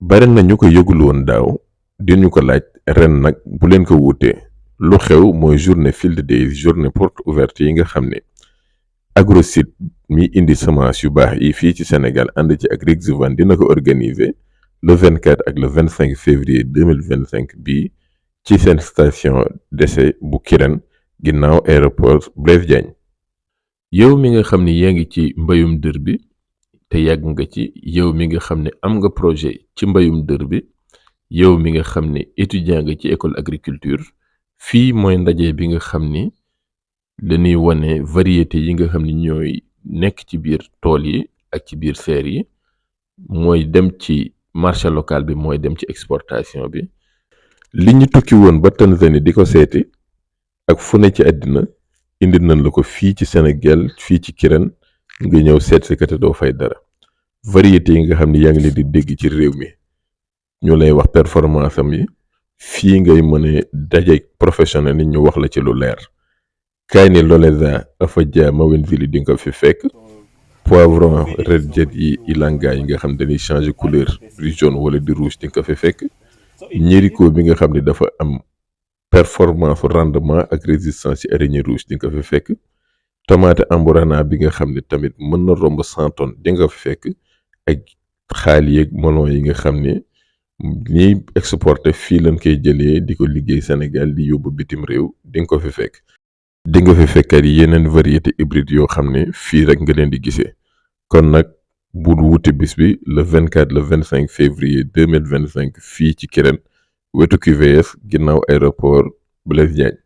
bari na ñu ko yëgul woon daaw di ñu ko laaj ren nag bu leen ko wuutee lu xew mooy journée Field Days journée porte ouverte yi nga xam ne Agrosite mi indi semence yu baax yi fii ci Sénégal ànd ci ak Rixavan dina ko organiser le 24 ak le 25 février 2025 bii ci seen station d'essai bu Kirène ginnaaw aéroport Blaise Diagne. yow mi nga xam ni yaa ngi ci mbayum dër bi te yàgg nga ci, yow mi nga xam ne am nga projet ci mbayum dër bi, yow mi nga xam ne étudiant nga ci école agriculture, fii mooy ndaje bi nga xam ni dañuy wane variété yi nga xam ni ñooy nekk ci biir tool yi ak ci biir serre yi, mooy dem ci marché local bi, mooy dem ci exportation bi. li ñu tukki woon ba Tanzanie di ko seeti ak fu ne ci àddina indi nañ la ko fii ci Sénégal, fii ci Kirène nga ñëw seet si kat doo fay dara. variété yi nga xam ni yaa ngi leen di dégg ci réew mi ñu lay wax performance am yi, fii ngay mën a daje professionnel ni ñu wax la ci lu leer. kaani Loleza Afadia Mawenville di nga ko fi fekk. poivron red jet yi ilanga yi nga xam dañuy changer couleur du jaune wala di rouge di nga ko fi fekk. ñeriko bi nga xam ne dafa am performance rendement ak résistance ci araignée rouge di nga ko fi fekk. tomate amburana bi nga xam ne tamit mën na romb 100 tonnes di nga ko fi fekk. ak xaal yeeg melon yi nga xam ne ñiy exporté fii lañ koy jëlee di ko liggéey Sénégal di yóbbu bitim réew di nga ko fi fekk. di nga fi fekkat yeneen variété hybride yoo xam ne fii rek nga leen di gisee. kon nag bu wuute bis bi le 24 le 25 février 2025 fii ci Kirène wetu QVS ginnaaw aéroport Blaise Diagne.